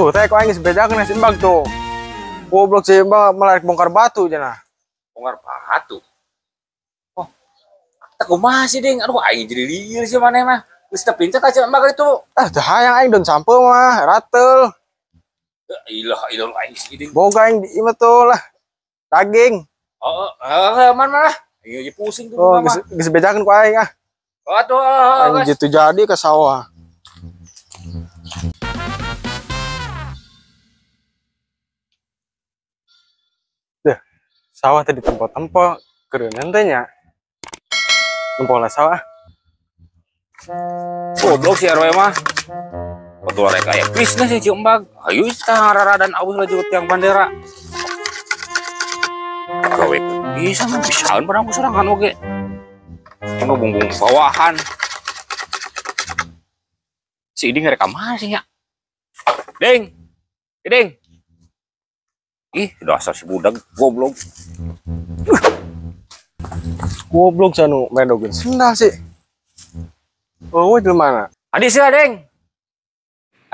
Tuh, teh kok aing geus bejakeun si Embag tuh. Goblok si Embag malah bongkar batu cenah. Bongkar batu. Oh. Tah kumaha sih, Ding? Aduh aing jadi lieur sih maneh mah. Geus teu pinter ka si Embag itu. Ah, teu hayang aing don sampeu mah, ratel. Ilah, ilah aing si Ding. Boga aing di imah tuh lah. Daging. Oh, man mah. Aing jadi pusing tuh. Oh, geus bejakeun ku aing ah. Aduh, aing gitu jadi ke sawah. Deh, sawah tadi tempo-tempo keureunan teh nya. Nempo lah sawah. Goblok si RW mah. Betul rek aya bisnis si Embag. Ayo tah raradan awih laju tiang bandera. Gawe bisa mah bisaeun barang ku sorangan oge. Tunggu bumbung bawahan. Si Iding ngerek kamar sih ya. Ding. Ding. Ih, dasar si budak goblok. Goblok sanu medogeun sendal sih. Oh, jelema mana? Adi sih, Ding.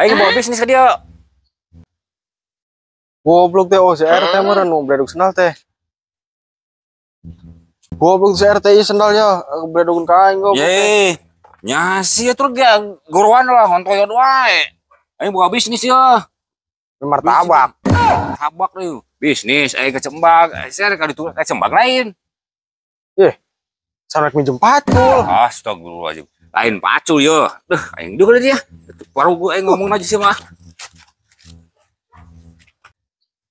Ayo bawa bisnis ke dia. Goblok teh, oh si RT mah nu bledog sendal teh. Goblok si RT ieu sendal ya, bledogeun ka aing goblok. Ye, nya sih atuh ge guruan lah hontoyod wae. Aing buka bisnis ya. Martabak. Martabak deui. Bisnis aing ke Cembag, saya ka ditu ka Cembag lain. Ih. Sanak minjem pacul. Astagfirullahaladzim. Lain pacul ya. Duh, aing deui dia. Baru aing ngomong aja sih mah.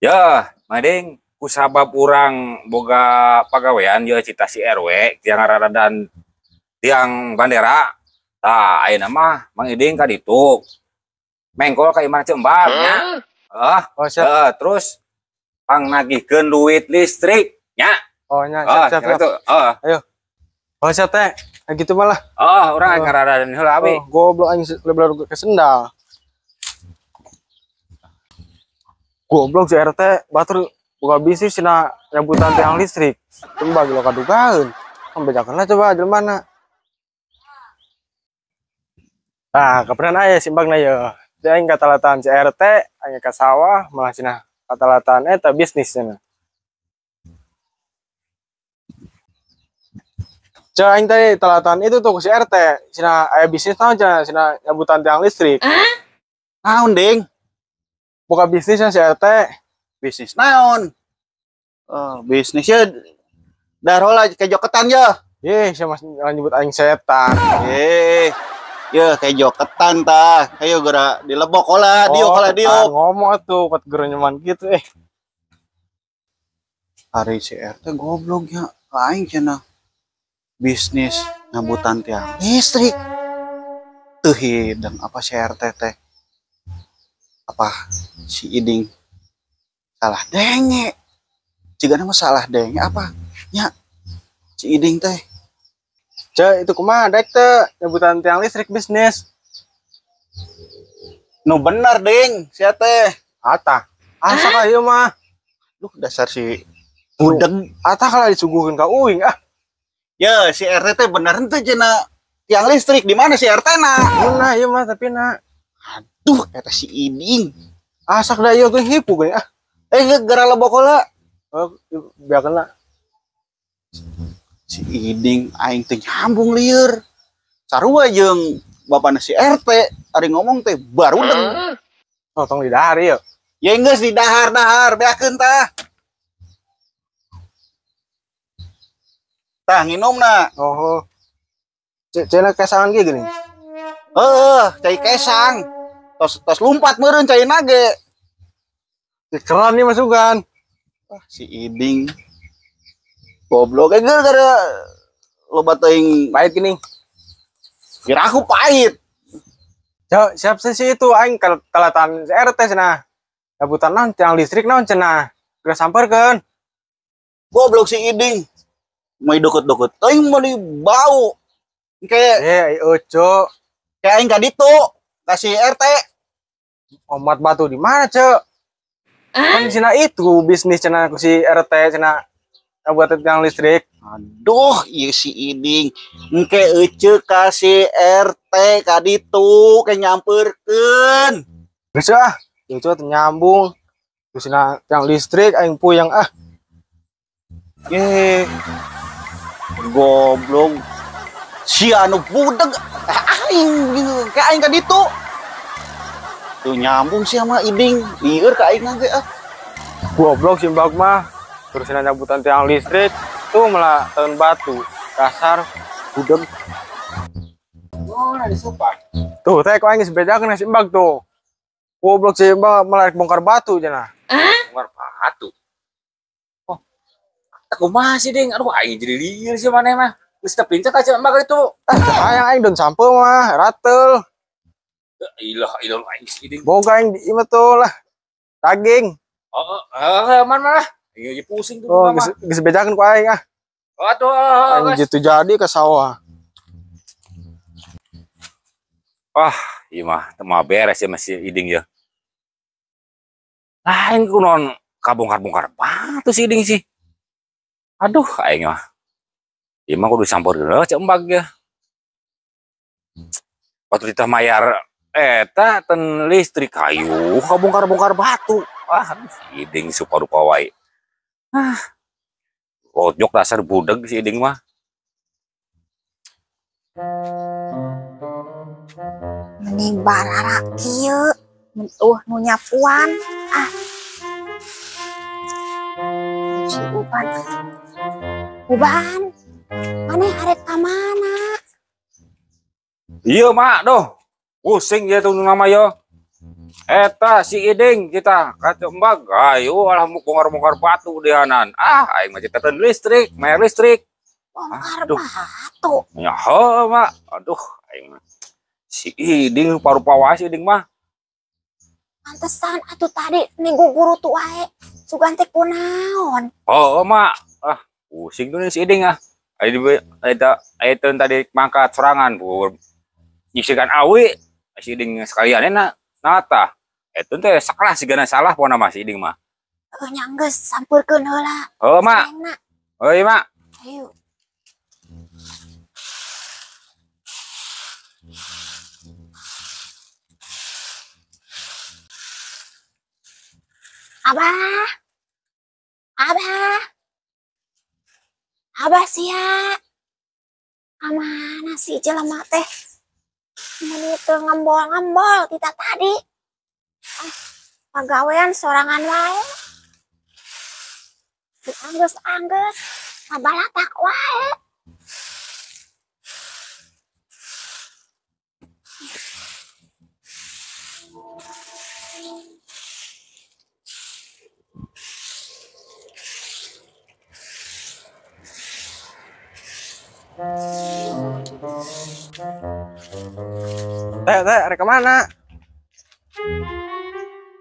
Ya, Mading, kusabab urang boga pagawean ya cita si RW tiang raradan tiang bandera. Tah, ayeuna mah Mang Iding ka ditu. Mengkol ka imah Cembag nya. Oh, siap. Terus pangnagihkeun duit listrik nya. Oh, nya, siap, siap, siap. Ayo. Oh, siap teh. Nah, gitu malah. Oh, urang ngaradan heula abi. Oh, goblok aing lebar ke sendal. Goblok si RT batur buka bisnis cenah nyabutan tiang listrik. Cembag lo kadugaeun. Pembejakeun lah coba jelema na. Nah, kebenaran aya si Embagna ye. Aing katalatan si RT, aing ka sawah malah cenah katalatan eta bisnis cenah. Cek aing tadi talatan itu tuh si RT, cenah aya bisnis naon cenah, cenah nyabutan tiang listrik. Naon, Ding? Buka bisnisnya si RT. Bisnis naon? Oh, bisnisnya darola kejoketan ya. Ih, siapa mas nyebut aing setan. Eh. Ya kejoketan tah. Ayo geura dilebok heula, diuk heula diuk. Ngomong atuh kat geura nyaman kitu eh. Ari si RT goblok ya, aing cenah. Bisnis nyabutan tiang listrik. Teu hideng apa si RT teh? Apa si Iding salah denge? Jigana mah salah denge apa? Nya si Iding teh. Cek itu kumaha dek teh nyabutan tiang listrik bisnis. Nu bener Ding, sia teh. Atah. Asa ka ieu mah. Duh dasar si budeg. Atah kalau disuguhkeun ka uing ah. Ya, si RT teh bener henteu cenah tiang listrik di mana si RT na? Nah, ieu mah tapi na. Aduh, eta si Iding. Asak da ieu teh hipu geuning ah. Eh, geura lebok heula. Oh, biarkeun lah. Si Iding aing teh nyambung lieur. Sarua jeung bapana si RT ari ngomong teh barudeng. Oh, tong didahar ieu. Ya geus didahar-dahar beakeun tah. Tah nginumna. Oh. Cenah kesangan kieu geuning. Heuh, cai kesang. Tos tos lumpat meureun cai nage. Keren nih masukan. Ah, si Iding. Goblok gara-gara loba teuing pahit gini. Kira aku pahit. Yo, siap sih itu aing kalatan RT cenah. Nyabutan naon tiang listrik naon cenah. Geura samperkeun. Goblok si Iding. Mau deket-deket teuing mau bau. Kayak ojo. Kayak aing ka ditu kasih RT. Omat batu di mana, Cek? Kan cenah itu bisnis cenah ku si RT cenah buat tiang listrik. Aduh, ieu si Iding. Engke ece ka si RT ka ditu ke nyamperkeun. Geus ah. Itu teu nyambung. Terus tiang listrik aing puyeng ah. Ye. Goblok. Si anu budeg aing ka aing ka ditu. Tuh nyambung sih sama Iding, lieur ka aing ge ah. Goblok si Mbak mah. Terus nyabutan tiang listrik tuh malah tahun batu. Kasar budeg. Oh, ada sopan. Tuh, teh kok aing geus bejakeun si Mbak tuh. Goblok si Mbak malah bongkar batu cenah. Bongkar batu. Oh. Kumaha sih, Ding? Aduh, aing jadi lieur sih maneh mah. Geus teu pincet ka si Mbak itu. Ah, aing don sampe mah, ratel. Ilah, ilah aing si Iding. Boga aing di imah tuh lah. Daging. Oh, man mana? Aing pusing tuh. Oh, geus bejakeun ku aing ah. Atuh, aing jitu jadi ke sawah. Wah, ieu mah teu mah beres ya masih Iding ya. Lain kunon kabongkar-bongkar batu si Iding sih. Aduh, aing mah. Ieu mah kudu sampeurkeun heula cek Embag ya. Waktu ditah mayar eta ten listrik kayu kabongkar-bongkar batu. Wah, aduh, Iding supa-rupa wae. Ah. Rojok dasar budeg si Iding mah. Mending bararak kieu, mun nu nyapuan ah. Si Uban. Uban. Maneh arek ka mana? Iya, Mak, doh. Pusing ya tuh nama yo. Eta si Iding kita kacau Mbak, ayo alah bongkar-bongkar batu dihanan. Ah, aing mah cita listrik, mayar listrik. Bongkar batu. Ya, heuh, Mak. Aduh, aing mah. Si Iding rupa-rupa wae si Iding mah. Pantesan atuh tadi ning guru tuh wae. Sugan teh kunaon? Oh, Mak. Ah, pusing tuh si Iding ah. Ayo tadi mangkat sorangan, bu. Nyisikan awi si Iding sekalian enak. Nata. Eta teh salah sigana salah pokona mah si Iding mah. Heuh nya geus sampeurkeun heula. Heuh, Mak. Heuh, iya, Mak. Ayo. Abah. Abah. Abah sia. Kamana si jelema teh? Meni teu ngembol-ngembol kita tadi. Ah, pagawean sorangan wae. Dianggeus-anggeus, ngabalatak wae. Teh, teh, arek kemana?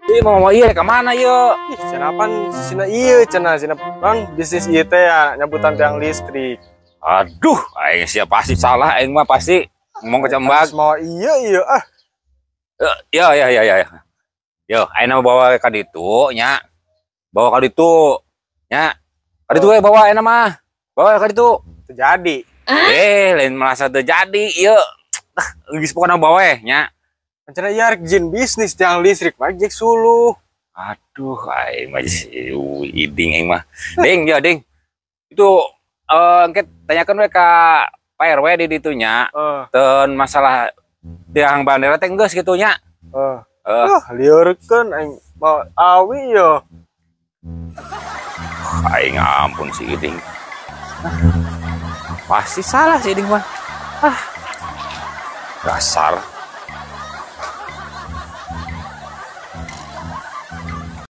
Ih, mau iya rek kemana yuk? Ih, cenah pan sina ieu cenah sina pan bisnis ieu teh ya nyabutan tiang listrik. Aduh, aing sia pasti salah aing mah pasti ngomong ke Cembag. Mau iya iya ah. Ya ya ya ya. Yo, aing mah bawa ka ditu nya. Bawa ka ditu nya. Ka ditu we bawa aing mah. Bawa ka ditu. Terjadi. Eh, lain merasa terjadi ieu. Geus pokona bawa we nya. Rencana ieu arek jin bisnis tiang listrik mah jek suluh. Aduh, aing mah iding aing mah. Ding, ya ding. Itu engke tanyakeun we ka Pak RW di ditu nya. Ten masalah tiang bandera teh geus kitu nya. Heeh. Liurkeun aing mau awi yo. Aing ampun si Iding. Pasti salah si Iding mah. Ah. Dasar.